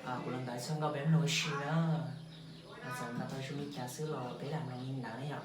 Kuv los ntawd txog nkauj peb mloog ua si na. Txawm ntaus tau zoo li cas xwb los peb lam mloog li ntawd na yom.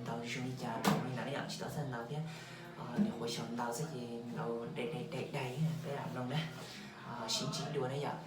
Ntaus zoo li cas los li ntawd yom, tsis tau txawj ntaus thiab. Nws qhuav xyaum ntaus xwb ces ntaus dai dai dai dai, peb lam mloog na. Sib ntsib dua na yom.